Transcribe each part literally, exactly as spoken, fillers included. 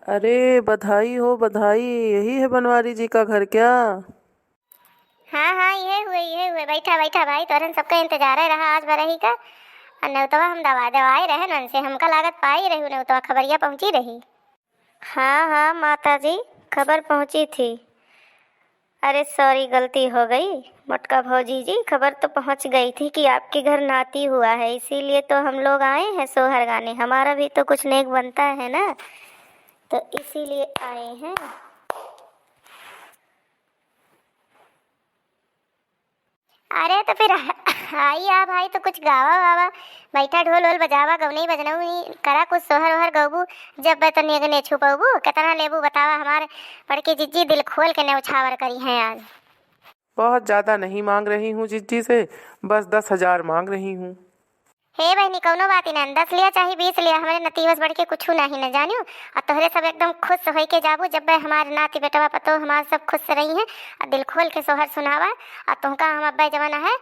अरे बधाई हो बधाई, यही है बनवारी जी का घर क्या? हाँ हाँ, इहे हुए, इहे हुए। बैठा बैठा भाई, तोहरन सबका इंतजारे रहा आज बरही का। और नेउतवा हम दवा देवाए रहन उनसे, हमका लागत पाई रही नेउतवा, खबरिया पहुँची रही। हाँ हाँ माता जी, खबर पहुँची थी। अरे सॉरी, गलती हो गई। मोटका भौजी जी, खबर तो पहुँच गई थी कि आपके घर नाती हुआ है, इसीलिए तो हम लोग आए हैं सोहर गाने। हमारा भी तो कुछ नेक बनता है ना, तो इसीलिए आए हैं। अरे तो फिर आई आ भाई, तो कुछ गावा वावा, बैठा ढोल वोल बजावा, गौनई बजनऊ नहीं करा, कुछ सोहर ओहर गौबू, जब तो नेग ने छुपौबू, कितना लेबू बतावा, हमार बड़की जिज्जी दिल खोल के नेउछावर करी हैं आज। बहुत ज्यादा नहीं मांग रही हूँ जिज्जी से, बस दस हजार मांग रही हूँ। हे बहिनी, कौनो बात ही ना, दस लिया चाहे बीस लिया, हमरे नतीबस बढ़ के कुछ नहीं न जानियो। और तोहरे सब एकदम खुश होई के जाबू, जब हमार नाती बेटवा पतो हमार सब खुश रही हैं। और दिल खोल के सोहर सुनावा। और तुमका हम अब्बे जवन है,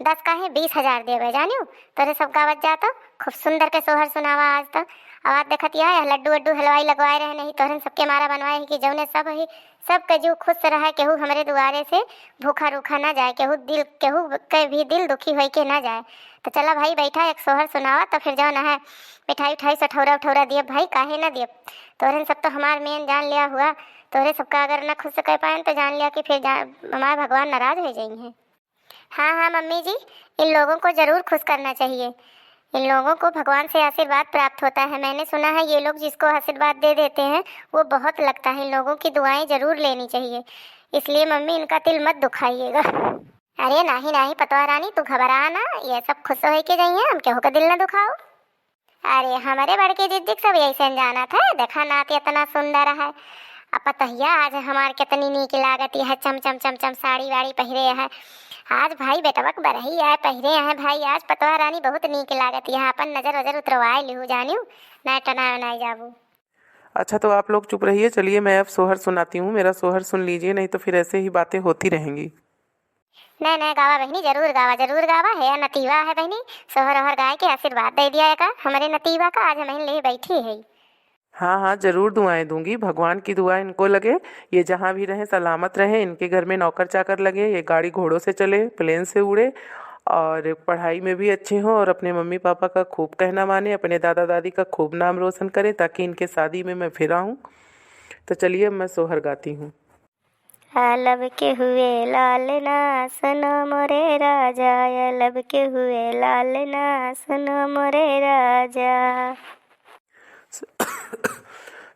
दस का है बीस हजार देबे जानियो। तोहरे सब गावत जा तो खूब सुंदर के सोहर सुनावा आज तो। आवाज देखत यह, यह लड्डू वड्डू हलवाई लगवाए रहे नहीं, तोहरन सबके मारा बनवाए है कि जौने सब ही, सबके जीव खुश रहे, केहू हमरे दुआरे से भूखा रूखा ना जाए, केहू दिल, केहू के भी दिल दुखी होई के ना जाए। तो चला भाई बैठा, एक सोहर सुनावा, तो फिर जौन है मिठाई उठाई सठौरा उठौरा दियब भाई, काहे ना दियब। तोहरन सब तो हमार मेन जान लिया हुआ, तोहरे सबका अगर ना खुश कर पाएन तो जान लिया कि फिर जा-, हमार भगवान नाराज हो जाई हैं। हाँ हाँ मम्मी जी, इन लोगों को जरूर खुश करना चाहिए। इन लोगों को भगवान से आशीर्वाद प्राप्त होता है। मैंने सुना है ये लोग जिसको आशीर्वाद दे देते हैं वो बहुत लगता है। इन लोगों की दुआएं जरूर लेनी चाहिए, इसलिए मम्मी इनका दिल मत दुखाइएगा। अरे नाही नाही पतवा रानी, तू घबरा ना, ये सब खुश होई के जाइए, हम केहू का दिल ना दुखाओ। अरे हमरे बड़के जिज्जिक सब यही से जानत है, देखा नाती इतना सुंदर है। अब पतोहिया आज हमार कितनी नीक लागत है, चम चम चम चम साड़ी वाड़ी पहिरे है। आज भाई बेटवक बरही आए पहिरे हैं भाई, आज पतवा रानी बहुत नीक लागत है, अपन नजर वजर उतरवाए लिहू जानियो, ना टनाए नाई जाबू। अच्छा तो आप लोग चुप रहिए, चलिए मैं अब सोहर सुनाती हूँ, मेरा सोहर सुन लीजिए, नहीं तो फिर ऐसे ही बातें होती रहेंगी। नहीं नहीं गावा बहिनी, जरूर गावा, जरूर गावा। हे नतीवा है बहिनी, सोहर ओहर गाय के आशीर्वाद दे दिया एका, हमरे नतीवा का आज हमहिन ले बैठी है। हाँ हाँ जरूर दुआएं दूंगी, भगवान की दुआ इनको लगे, ये जहाँ भी रहें सलामत रहें, इनके घर में नौकर चाकर लगे, ये गाड़ी घोड़ों से चले, प्लेन से उड़े और पढ़ाई में भी अच्छे हों और अपने मम्मी पापा का खूब कहना माने, अपने दादा दादी का खूब नाम रोशन करें ताकि इनके शादी में मैं फिर आऊँ। तो चलिए अब मैं सोहर गाती हूँ। आलब के हुए लालना सुनो मोरे राजा, आलब के हुए लालना सुनो मोरे राजा।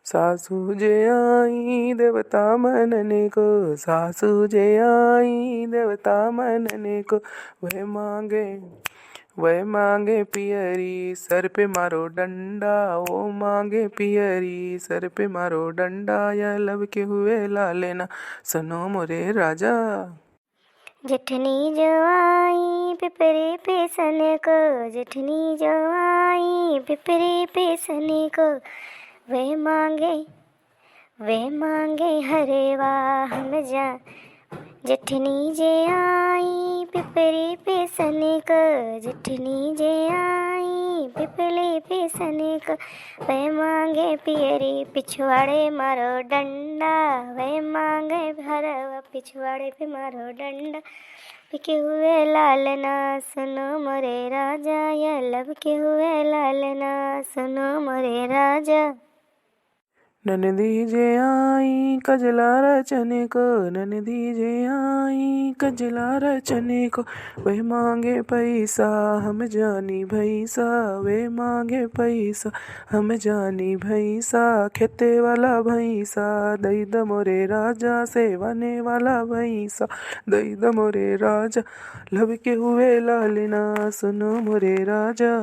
सासू जे आई देवता मनने को, सासू जे आई देवता मनने को, वह मांगे वह मांगे पियरी सर पे मारो डंडा, वो मांगे पियरी सर पे मारो डंडा, या लब के हुए लालेना सुनो मोरे राजा। जेठनी जो आई पिपरी पीसन को, जेठनी जो आई पिपरी पीसन को, वह मांगे वे मांगे हरवा हम जा, जेठनी जे आई पिपरी पीसन को, जेठनी जे आई पिपली पीसन को। वे मांगे पियरी पिछवाड़े मारो डंडा, वे मांगे हरवा पिछवाड़े पे मारो डंडा। पिके हुए लालना सुनो मोरे राजा, या लब के हुए लालना सुनो मोरे राजा। ननदी जे आई कजला रचने को, ननदी जे आई कजला रचने को, वह मांगे पैसा हम जानी भैंसा, वह मांगे पैसा हम जानी भैंसा, खेते वाला भैंसा दई द मोरे राजा, सेवने वाला भैंसा दई द मोरे राजा, लब के हुए लालना सुनो मोरे राजा।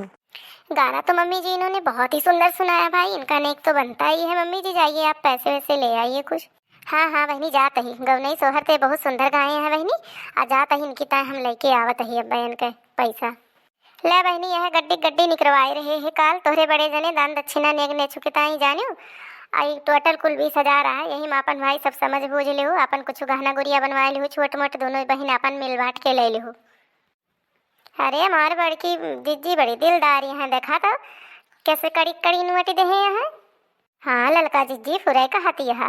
गाना तो मम्मी जी इन्होंने बहुत ही सुंदर सुनाया भाई, इनका नेक तो बनता ही है। मम्मी जी जाइए आप पैसे वैसे ले आइए कुछ। हाँ हाँ बहिनी जात ही, गौनई सोहर ते बहुत सुंदर गाए हैं बहिनी। आ जात ही इनकी ताय हम लेके आवत ही अब बहन के पैसा। ले बहिनी यह गड्डी गड्डी निकरवाए रहे है काल तोहरे बड़े जने दान दक्षिणा नेग नेछु के ताई जानियो। आई टोटल कुल बीस हजार आए, यही में अपन भाई सब समझ बूझ लिहु, अपन कुछ गहना गुड़िया बनवाए लिहु, छोट मोट दोनों बहिन अपन मिल बांट के ले लिहु। अरे हमार बड़की जिज्जी बड़ी दिलदारी हैं, देखा तो कैसे कड़ी कड़ी नोट देहे हैं। हाँ ललका जिज्जी, फुरै कहत यह,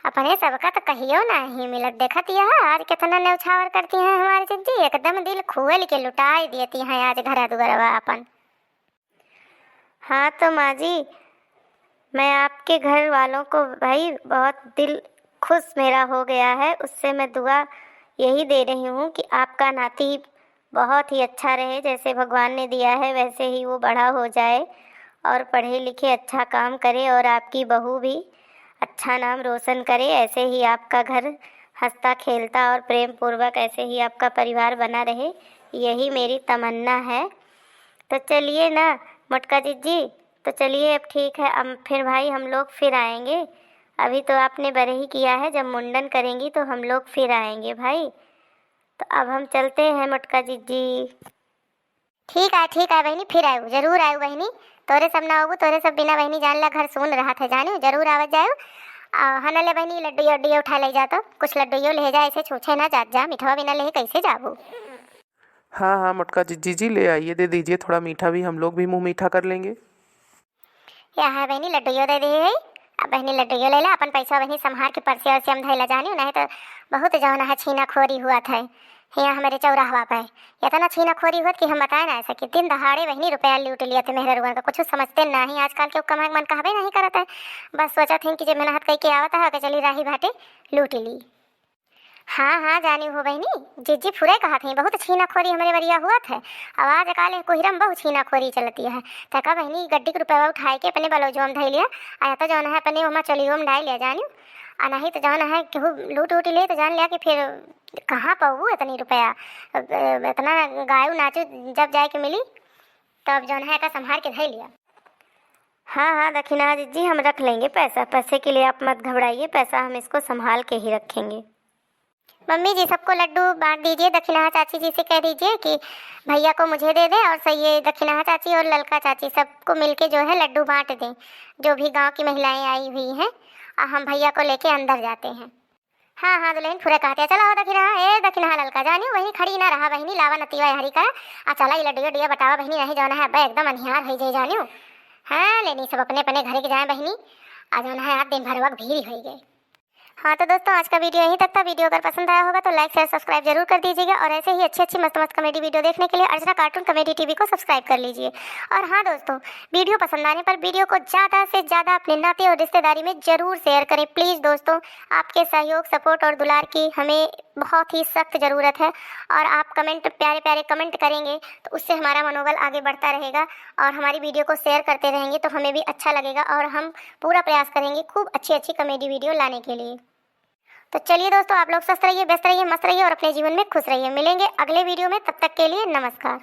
अपने सबका तो कहियो नाही मिलत। देखत यह आज कितना न्यौछावर करती हैं हमारी जिज्जी, एकदम दिल खोल के लुटाई देती हैं आज घर दुआरवा अपन। हाँ तो माँ जी, मैं आपके घर वालों को भाई बहुत दिल खुश मेरा हो गया है, उससे मैं दुआ यही दे रही हूँ कि आपका नाती बहुत ही अच्छा रहे, जैसे भगवान ने दिया है वैसे ही वो बड़ा हो जाए और पढ़े लिखे अच्छा काम करे और आपकी बहू भी अच्छा नाम रोशन करे, ऐसे ही आपका घर हंसता खेलता और प्रेम पूर्वक ऐसे ही आपका परिवार बना रहे, यही मेरी तमन्ना है। तो चलिए ना मोटका जिज्जी, तो चलिए अब ठीक है, अब फिर भाई हम लोग फिर आएंगे। अभी तो आपने बरही किया है, जब मुंडन करेंगी तो हम लोग फिर आएंगे भाई। तो अब हम चलते हैं मोटका जिज्जी। ठीक है, ठीक है बहिनी, फिर आयु, जरूर आयु बहिनी। तोरे सब ना होबू, तोरे सब बिना बहिनी जान ला घर सून रहत है, जानियो, जरूर आवत जायु। आ, हाँ ना ले बहिनी, लड्डू उड्डू उठा ले जा, तो कुछ लड्डू ले जा, ऐसे छूछे ना जात जा, मिठवा बिना ले कैसे जाबू? हाँ हाँ मोटका जिज्जी जी, ले आइए, दे दीजिए, थोड़ा मीठा भी, हम लोग भी मुँह मीठा कर लेंगे। या है बहिनी, लड्डुयो दे दिए है। अब बहिनी लड्डुयो ले ला, अपन पैसा बहिनी संभार के पर्से वर्से में धैला जानियो, नहीं तो बहुत जौन है छीना खोरी हुआ था यहाँ हमारे चौराहवा पे। इतना छीना खोरी हुआ कि हम बताए ना सके। दिन दहाड़े बहिनी रुपया लूट लिया थे मेहररुआ का, कुछ समझते नहीं। आजकल के कमाए के मन कहबे नहीं करत है, बस सोचत हैं कि जे मेहनत कई के आवत है, ओके चली राही भाटे लूट ली। हाँ हाँ जानी हो बहिनी, जिज्जी फुरे कहत हैं, बहुत छीना खोरी हमरे बरिया हुआ थे। अब आज काले कुहिरम बहुत छीना खोरी चलती है। तका बहिनी गड्डी के रुपया उठाए के अपने बलौजवा में धई लिया, आ या तो जौन है अपने ओमा चोलियो में डाल लिया जानियो, आ नहीं तो जौन है केहू लूट उट ले तो जान लिया कि फिर कहाँ पाऊ इतनी रुपया, अ, इतना गायू नाचू जब जाए के मिली, तब जौन है का संभार के धई लिया। हाँ हाँ दखिनहा जिज्जी, हम रख लेंगे पैसा, पैसे के लिए आप मत घबराइए, पैसा हम इसको संभाल के ही रखेंगे। मम्मी जी, सबको लड्डू बांट दीजिए, दखिनहा चाची जी से कह दीजिए कि भैया को मुझे दे दें, और सब ये दखिनहा चाची और ललका चाची सबको मिलके जो है लड्डू बांट दें, जो भी गांव की महिलाएं आई हुई हैं, और हम भैया को लेके अंदर जाते हैं। हाँ हाँ दुल्हन, फुरे कहते हैं, चला हो दखिनहा, ए दखिनहा ललका, जानियो वहीं खड़ी ना रहा बहिनी, लावा नतीवा हरी का, आ चला ये लड्डू उड्डू बटावा बहिनी, नहीं जौन है अब एकदम अनिहार हो जाए जानियो। हाँ लेनी सब अपने अपने घर के जाए बहिनी, आ जौन है आज दिन भर वक्त भीड़ हो गए। हाँ तो दोस्तों, आज का वीडियो यहीं तक था। वीडियो अगर पसंद आया होगा तो like share subscribe जरूर कर दीजिएगा, और ऐसे ही अच्छी अच्छी मस्त मस्त कॉमेडी वीडियो देखने के लिए अर्चना कार्टून कॉमेडी टीवी को सब्सक्राइब कर लीजिए। और हाँ दोस्तों, वीडियो पसंद आने पर वीडियो को ज़्यादा से ज़्यादा अपने नाते और रिश्तेदारी में जरूर शेयर करें प्लीज़ दोस्तों। आपके सहयोग, सपोर्ट और दुलार की हमें बहुत ही सख्त ज़रूरत है, और आप कमेंट, प्यारे प्यारे कमेंट करेंगे तो उससे हमारा मनोबल आगे बढ़ता रहेगा, और हमारी वीडियो को शेयर करते रहेंगे तो हमें भी अच्छा लगेगा, और हम पूरा प्रयास करेंगे खूब अच्छी अच्छी कॉमेडी वीडियो लाने के लिए। तो चलिए दोस्तों, आप लोग स्वस्थ रहिए, व्यस्त रहिए, मस्त रहिए और अपने जीवन में खुश रहिए। मिलेंगे अगले वीडियो में, तब तक के लिए नमस्कार।